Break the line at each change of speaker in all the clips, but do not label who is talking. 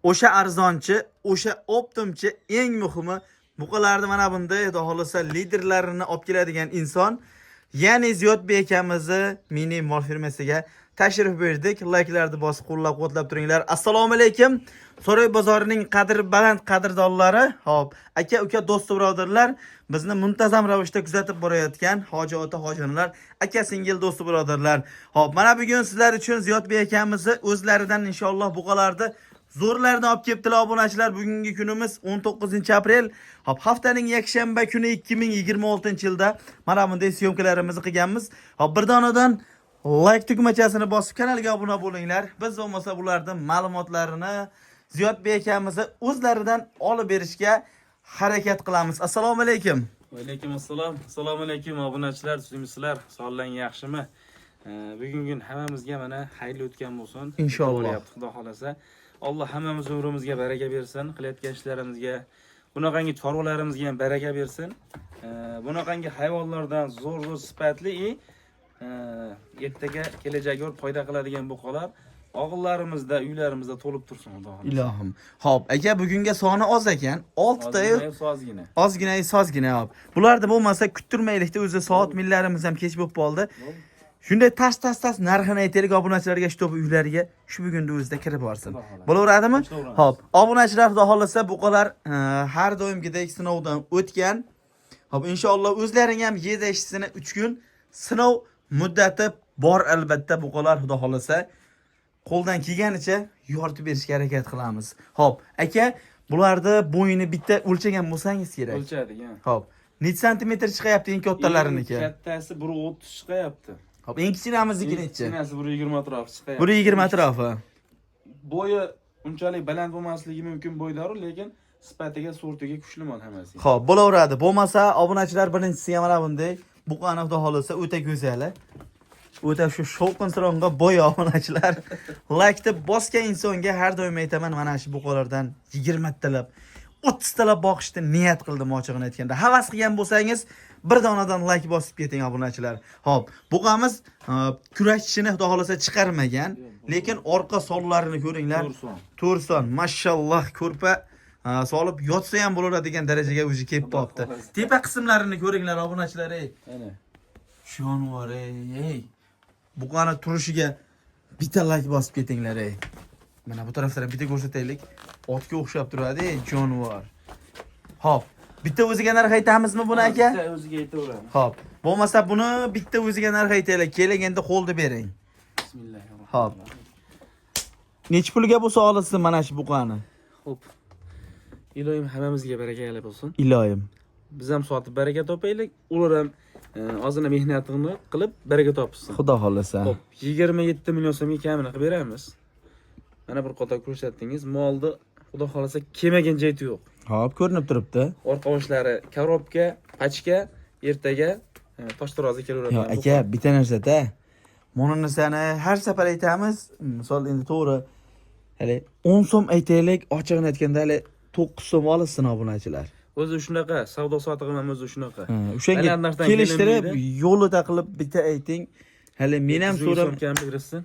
O'sha arzonchi, o'sha оптом chi, eng muhimi buqalarni mana bunday xudo xohlasa liderlarini olib keladigan inson, ya'ni Ziyodbek akamizni mini mol firmasiga tashrif buyurdik. Layklarni bosib qo'llab-quvvatlab turinglar. Assalomu alaykum. Saroy bozorining qadr baland qadrdonlari, hop, aka, uka, do'st, birodarlar, bizni muntazam ravishda kuzatib borayotgan hoji ota, hoji onalar, aka, singil, do'st, birodarlar. Hop, mana bugun sizlar uchun Ziyodbek akamizni o'zlaridan inshaalloh buqalarni zo'rlarni olib kelibdilar obunachilar. Bugungi kunimiz 19 aprel. Hop, haftaning yakshanba kuni 2026-yilda mana bunday syomkalarimizni qilganmiz. Hop, bir donadan like tugmachasini bosib kanalga obuna bo'linglar. Biz bo'lmasa bularning ma'lumotlarini Ziyodbek akamizni o'zlaridan olib berishga harakat qilamiz. Assalomu alaykum.
Va alaykum assalom. Assalomu alaykum obunachilar, tuzukmisizlar? Sog'ligingiz yaxshimi? Bugungi kun hammamizga mana xayrli o'tgan bo'lsin.
Inshaalloh.
Bo'lyapti, Xudo xolasa. Alloh hammamiz umrimizga baraka bersin, qilayotgan ishlarimizga, bunaqangi chorvalarimizga ham baraka bersin. Bunaqangi hayvonlardan zo'r-zo'r sifatli ertaga kelajakka foyda qiladigan buqalar og'illarimizda, uylarimizda to'lib tursin, Xudo xolasa.
Ilohim. Hop, aka, bugunga soni oz ekan. 6 ta.
Ozgina, ozgina.
Ozgina, sozgina. Hop. Bularni bo'lmasa kuttirmaylikda, o'zi soat millarimiz ham kech bo'lib qoldi. Shunday tas tas tas narxini aytaylik obunachilarga, чтобы uylariga shu bugunni o'zida kirib borsin.
Xudo xohlasa.
Bo'laveradimi?
Bo'laveramiz.
Hop, obunachilar, xudo xohlasa buqalar har doimgidek sinovdan o'tgan. Hop, inshaalloh o'zlaring ham yedashisini 3 kun sinov muddati bor albatta buqalar, xudo xohlasa qo'ldan kelganicha yoritib berishga harakat qilamiz. Hop, aka, bularni bo'yini bitta o'lchagan bo'lsangiz kerak.
O'lchadik, ha.
Hop, necha santimetr chiqyapti eng kattalariniki?
Eng kattasi 1.30 chiqyapti.
Hop, eng kichkinamizniki nechi?
Kichkinasi 1.20 atrofi chiqyapti.
1.20 atrofi.
Bo'yi unchalik baland bo'lmasligi mumkin bo'ylari, lekin sifatiga, sortiga kuchli mol hammasi.
Xo'p, bo'laveradi. Bo'lmasa obunachilar, birinchisiga mana bunday buqani, xudo xohlasa o'ta go'zali. O'ta shu shovqin-suronga boy obunachilar. Laykni bosgan insonga har doim aytaman, mana shu buqalardan 20 talab, 30 talab boqishni niyat qildim ochig'ini aytganda. Havas qilgan bo'lsangiz, bir donadan layk bosib keting obunachilar. Xo'p, buqamiz kurashchini xudo xohlasa chiqarmagan, lekin orqa sonlarini ko'ringlar.
To'rt son.
To'rt son, mashalloh, ko'rpa solib yotsa ham bo'laveradigan darajaga o'zi kelib
Xudo
qolibdi.
xohlasa.
Tepa qismlarini ko'ringlar obunachilar, ey.
Ana.
Jonivor, ey, ey. Buqani turishiga bitta layk bosib ketinglar, ey. Mana bu tarafdan ham bitta ko'rsataylik. Otga o'xshab turadi, ey, jonivor. Xo'p, bitta o'ziga narx aytamizmi buni, aka?
Bitta o'ziga aytaveramiz.
Xo'p, bo'lmasa buni bitta o'ziga narx aytaylik. Keling, endi qo'lni bering.
Bismillahirrohmanirrohim.
Xo'p. Nechi pulga bo'lsa olasiz mana shu buqani?
Xo'p. Iloyim hammamizga barakali bo'lsin.
Iloyim.
Biz ham sotib baraka topaylik, ular ham ozgina mehnatini qilib baraka topishsin.
Xudo xohlasa.
Xo'p, 27 million so'mga kamini qilib beramiz. Mana bir qator ko'rsatdingiz. Molni xudo xohlasa kelmagan joyi yo'q.
Xo'p, ko'rinib turibdi.
Orqa boshlari коробка, пачка, ertaga tosh tarozi kelaveradi.
Yo, aka, bitta narsada. Mana narsani har safar aytamiz. Misol endi to'g'ri. Hali 10 so'm aytaylik, ochig'ini aytganda hali 9 so'm olishsin obunachilar.
O'zi shunaqa, savdo sotig'i ham o'zi shunaqa.
Ha, o'shanga
Baland narxdan
kelishtirib,
kelinmaydi.
Yo'lida qilib bitta ayting. Hali men ham
200 ming
so'ram
so'm kam bersin.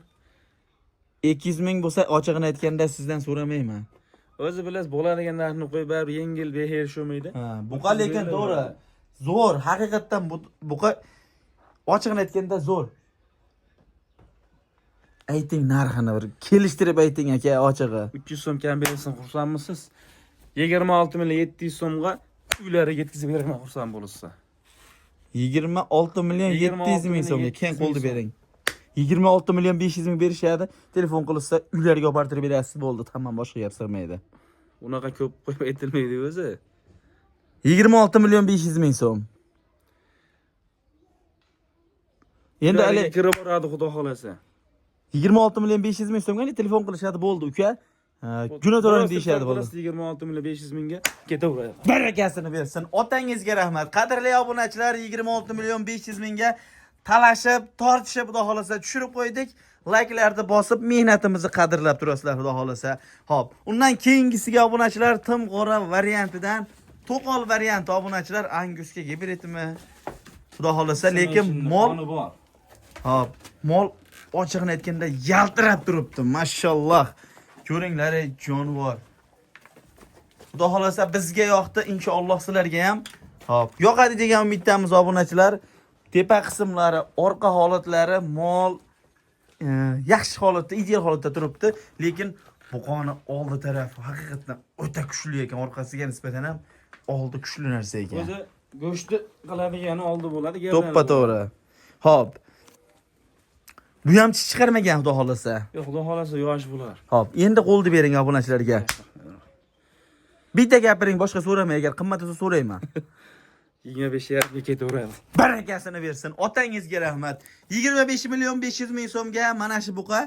200 ming bo'lsa, ochig'ini aytganda sizdan so'ramayman.
O'zi bilasiz, bo'ladigan narxni qo'yib baribir yengil behersh bo'lmaydi.
Ha, buqa lekin to'g'ri. Zo'r, haqiqatdan bu buqa ochig'ini aytganda zo'r. Ayting narxini, bir kelishtirib ayting, aka, ochig'i.
300 so'm kam berilsin, xursandmisiz? 26 million 700 so'mga uylariga yetkazib beraman, xursand bo'lishsa.
26 million 700 ming so'mga
26
keyin
700
qo'lni
ming so'm.
Bering. 26 million 500 ming berishadi. Telefon qilishsa, uylariga olib bortirib berasiz, bo'ldi. Tamom, boshqa gap sig'maydi.
Unaqa ko'p qo'yib aytilmaydi o'zi.
26 million 500 ming so'm. Endi
Uylariga
hali
kirib boradi, xudo xolasa.
26 million 500 ming so'mga telefon qilishadi, bo'ldi, uka. Jo'natavering deyishadi, bo'ldi.
26 million 500 mingga ketaveradi.
Barakasini bersin. Otangizga rahmat. Qadrli obunachilar, 26 million 500 mingga talashib, tortishib, xudo xolasa tushirib qo'ydik. Layklarni bosib, mehnatimizni qadrlab turasizlar, xudo xolasa. Xo'p, undan keyingisiga obunachilar, tim qora variantidan to'qol variant obunachilar, angusga gibridmi? Xudo xolasa, lekin mol
Qoni bor.
Xo'p, mol ochig'ini aytganda yaltirab turibdi. Mashalloh. Ko'ringlar, ey jonivor. Xudo xolasa bizga yoqdi, inshaalloh sizlarga ham. Xo'p, yoqadi degan umiddamiz obunachilar. Tepa qismlari, orqa holatlari mol yaxshi holatda, ideal holatda turibdi, lekin buqoni oldi tarafi haqiqatdan o'ta kuchli ekan, orqasiga nisbatan ham oldi kuchli narsa ekan.
O'zi go'shtni qiladigani oldi bo'ladi, gardani
To'ppa
bo'ladi.
To'g'ri. Xo'p. Bu ham tish chiqarmagan, xudo xolasa.
Yo'q, xudo xolasa yosh bular.
Xo'p, endi qo'lni bering obunachilarga. Bitta gapiring, boshqa so'ramay, agar qimmat bo'lsa so'rayman.
25,5 ga ketaveradi.
Barakasini bersin. Otangizga rahmat. 25 million 500 ming so'mga mana shu buqa,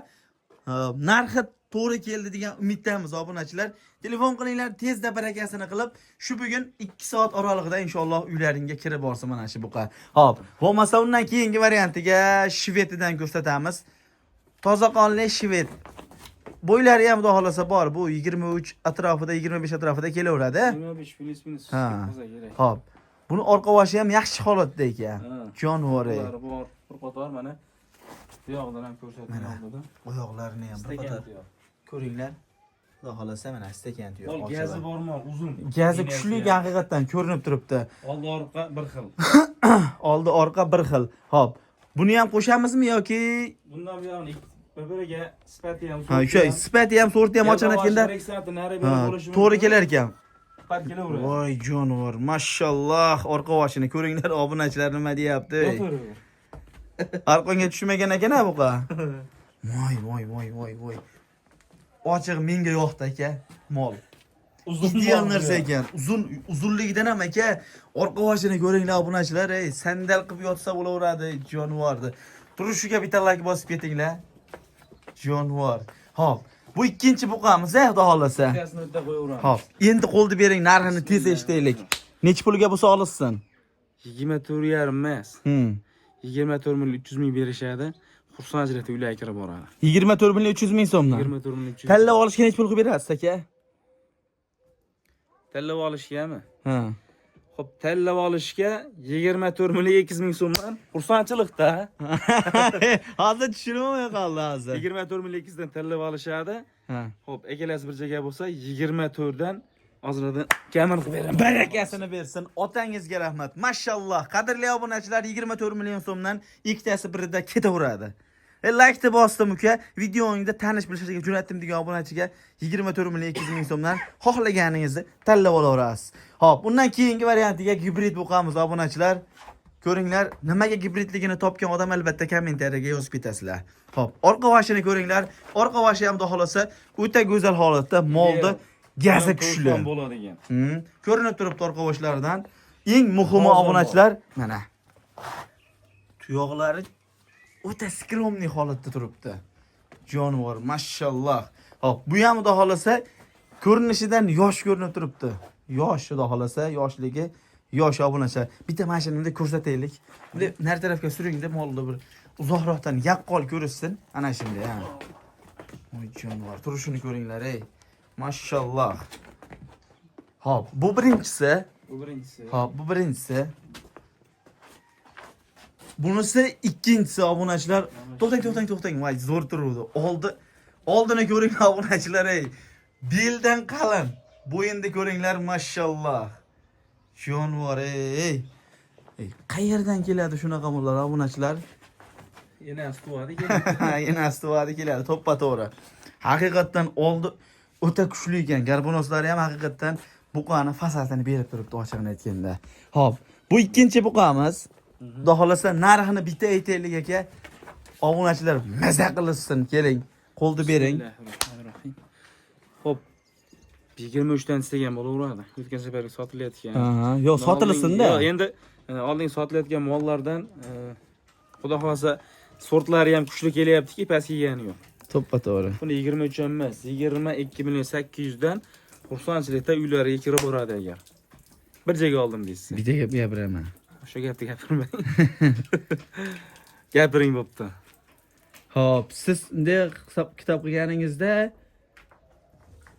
xo'p, narxi to'g'ri keldi degan umiddamiz obunachilar. Telefon qilinglar, tezda barakasini qilib, shu bugun 2 soat oralig'ida inshaalloh uylaringga kirib borsin mana shu buqa. Xo'p, bo'lmasa undan keyingi variantiga shvedidan ko'rsatamiz. Toza qonli shved. Bo'ylari ham xudo xolasa bor. Bu 23 atrofida, 25 atrofida kelaveradi.
25 плюс-минус
Ha.
bo'lsa kerak.
Xo'p. Buni orqa boshi ham yaxshi holatda ekan.
Ha.
Jonivor.
Bular bor, bir qator mana. Bu yoqdan ham ko'rsatib
Mana.
oldida.
Oyoqlarini ham bir
Stakan
qator
tuyoq.
ko'ringlar. Xudo xolasa mana stakan tuyoq.
Mol
ochig'i.
gazi bor, mol uzun.
Gazi
Enasi
kuchli
ham.
ekan, haqiqatdan ko'rinib turibdi.
Oldi orqa bir xil.
Oldi orqa bir xil. Xo'p. Buni ham qo'shamizmi yoki
Bundan buyog'ini bir-biriga sifati ham
ha, o'sha sifati ham, sorti ham ochiqini aytganda
bir ikki santi nari
ha,
beri bo'lishi mumkin.
to'g'ri kelar ekan.
Farq kelaveradi.
Voy jonivor, mashalloh, orqa boshini ko'ringlar obunachilar nima deyapti.
Yotaveradi.
Arqonga tushmagan ekan ha buqa. Voy voy voy voy voy. Ochiq menga yoqdi aka mol.
Uzun
Ideal
mol
narsa
bu.
ekan. Uzun uzunligidan ham aka orqa boshini ko'ringlar obunachilar, ey sandal qilib yotsa bo'laveradi jonivorni. Turishiga bitta like bosib ketinglar. Jonivor. Xo'p, bu ikkinchi buqamiz, xudo xolasa.
Bittasini o'rta qo'yaveramiz.
Xo'p, endi qo'lni bering, narxini tez eshitaylik. Nechi pulga bo'lsa olishsin?
24,5 emas. 24 million 300 ming berishadi. Xursandchilikda uylarga kirib boradi.
24 million 300 ming so'mdan.
24 million 300.
Tanlab olishga nechi pul qilib berasiz aka?
Tanlab olishgami?
Ha.
Xo'p, tanlab olishga 24 million 200 ming so'mdan xursandchilikda.
Hozir tushunolmay qoldi hozir.
24 million 200 dan tanlab olishadi.
Ha.
Xo'p, ikkalasi bir joyga bo'lsa 24 dan ozroqdan kamini qilib beraman.
Barakasini bersin. Otangizga rahmat. Mashalloh. Qadrli obunachilar, 24 million so'mdan ikkitasi birida ketaveradi. Like'ni bosdim uka. Videongda tanish bilishlarga jo'natdim degan obunachiga 24 million 200 ming so'mdan xohlaganingizni tanlab olaverasiz. Xo'p, undan keyingi variantiga gibrid buqamiz obunachilar. Ko'ringlar, nimaga gibridligini topgan odam albatta kommentariyaga yozib ketasizlar. Xo'p, orqa boshini ko'ringlar. Orqa boshi ham xudo xolasa o'ta go'zal holatda, molda gazi kuchli.
To'rtdan bo'ladigan.
Ko'rinib turibdi orqa boshlaridan. Eng muhimi
Bozor
obunachilar, mana. Tuyoqlari o'ta skromniy holatda turibdi. Jonivor, mashalloh. Xo'p, bu ham xudo xolasa ko'rinishidan yosh ko'rinib turibdi. Yosh, xudo xolasa, yoshligi yosh obunachilar. Bitta mashinamda ko'rsataylik. Bunday nari tarafga suring deb molni bir uzoqroqdan yaqqol ko'rishsin. Ana shunday, ha. Voy jonivor, turishini ko'ringlar, ey. Mashalloh. Xo'p, bu birinchisi.
Bu birinchisi.
Xo'p, bu birinchisi. Bunisi ikkinchisi obunachilar. To'xtang, to'xtang, to'xtang. Voy, zo'r turuvdi. Oldini ko'ring obunachilar, ey. Beldan qalin. Bo'yinni ko'ringlar, mashalloh. Jonivor, ey. Ey, qayerdan keladi shunaqa mollar obunachilar?
Enasi tug'adi.
Enasi tug'adi keladi, to'ppa to'g'ri. Haqiqatdan oldi o'ta kuchli ekan. Garbonoslari ham haqiqatdan buqani fasatini berib turibdi ochig'ini aytganda. Xo'p, bu ikkinchi buqamiz. Xudo xolasa narxini bitta aytaylik aka. Obunachilar maza qilishsin, keling. Qo'lni bering.
Bismillahirrohmanirrohim. Xo'p, 23 dan istagan bo'laveradi. O'tgan safargi sotilayotgan.
Aha, yo'q, sotilsin-da.
Yo'q, endi oldin sotilayotgan mollardan xudo xolasa sortlari ham kuchli kelyaptiki, pastga kelgani yo'q.
To'ppa to'g'ri.
Buni 23 ham emas, 22 million 800 dan xursandchilikda uylariga kirib boradi agar. Bir joyga oldim deysiz.
Bitta gap gapiraman.
O'sha gapni gapirmang. Gapiring bo'pti.
Xo'p, siz bunday hisob kitob qilganingizda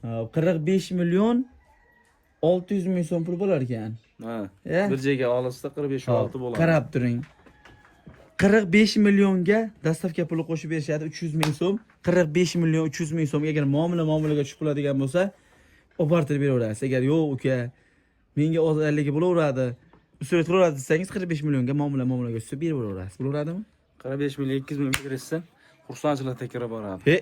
45 million 600 ming so'm pul bo'lar ekan.
Ha.
E?
Bir joyga olsa 45 6 bo'ladi.
Qarab turing. 45 millionga доставка puli qo'shib berishadi 300 ming so'm. 45 million 300 ming so'mga agar muomala muomalaga tushib qoladigan bo'lsa, Olib beraverasiz. Agar yo'q uka, menga 50 ga bo'laveradi, usulat qilaveradi desangiz, 45 millionga muomalaga tushsa beraverasiz. Bo'laveradimi?
45 million 200 ming berishsin, xursandchilikda kirib boradi.
He,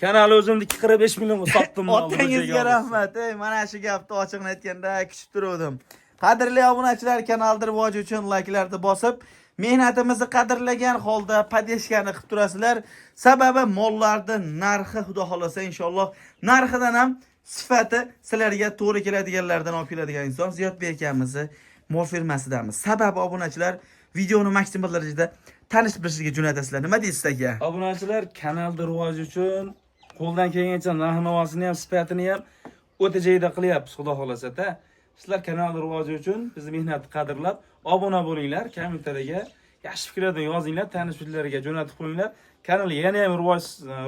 Kanal o'zimniki 45 millionga sotdim.
Otangizga rahmat. Ey, mana shu gapni ochiqni aytganda kutib turuvdim. Qadrli obunachilar, kanalni rivoji uchun layklarni bosib, mehnatimizni qadrlagan holda поддержка ni qilib turasizlar. Sababi mollarni narxi, xudo xolasa, inshaalloh narxidan ham sifati sizlarga to'g'ri keladiganlardan olib keladigan inson Ziyodbek akamizni mol firmasidamiz. Sababi obunachilar videoni maksimal darajada tanish bilishga jo'natasizlar. Nima deysiz, aka?
Obunachilar, kanalni rivoji uchun qo'ldan kelgancha narx-navosini ham, sifatini ham o'ta joyida qilyapmiz, xudo xohlasa-da. Sizlar kanalni rivoji uchun bizni mehnatni qadrlab, obuna bo'linglar, kommentariyaga yaxshi fikrlardan yozinglar, tanish bilishlarga jo'natib qo'yinglar. Kanal yana ham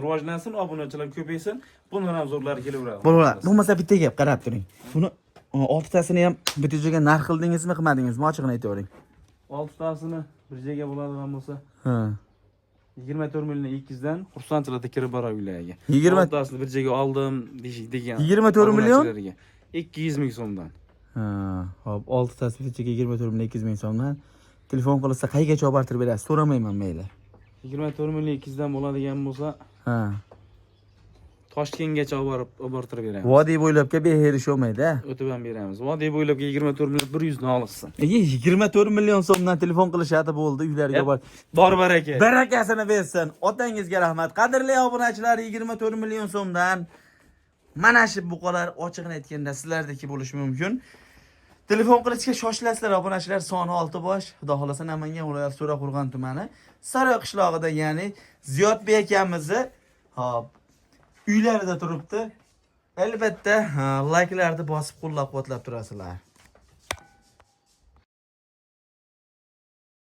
rivojlansin, obunachilar ko'paysin. Bundan ham zo'rlari kelaveradi.
Bo'laveradi. Bo'lmasa bitta gap, qarab turing. Buni oltitasini ham bitta joyga narx qildingizmi, qilmadingizmi? Ochig'ini aytavering.
Oltitasini bir joyga bo'ladigan bo'lsa,
Ha.
24 million 200 dan xursandchilikda kirib boradi uylarga.
20
Oltitasini bir joyga oldim degan.
24 million?
Obunachilarga. 200 ming so'mdan.
Ha, hop, oltitasi bitta joyga 24 million 200 ming so'mdan. Telefon qilsa qayergacha olib bortirib berasiz? So'ramayman, mayli.
24 million 200 dan bo'ladigan bo'lsa,
Ha.
Toshkentgacha olib borib olib bortirib beramiz.
Vodiy bo'ylabga beherish olmaydi, a?
O'tib ham beramiz. Vodiy bo'ylab 24 million 100 ni olishsin.
Ey, 24 million so'mdan telefon qilishadi, bo'ldi, uylariga bor.
Bor baraka.
Barakasini bersin. Otangizga rahmat. Qadrli obunachilar, 24 million so'mdan mana shu buqalar ochiqni aytganda sizlardagi bo'lishi mumkin. Telefon qilishga shoshilasizlar obunachilar, soni 6 bosh. Xudo xolasa Namangan viloyati To'raqo'rg'on tumani Saroy qishlog'ida, ya'ni Ziyodbek akamizni hop uylarida turibdi. Albatta, layklarni bosib qo'llab-quvvatlab turasizlar.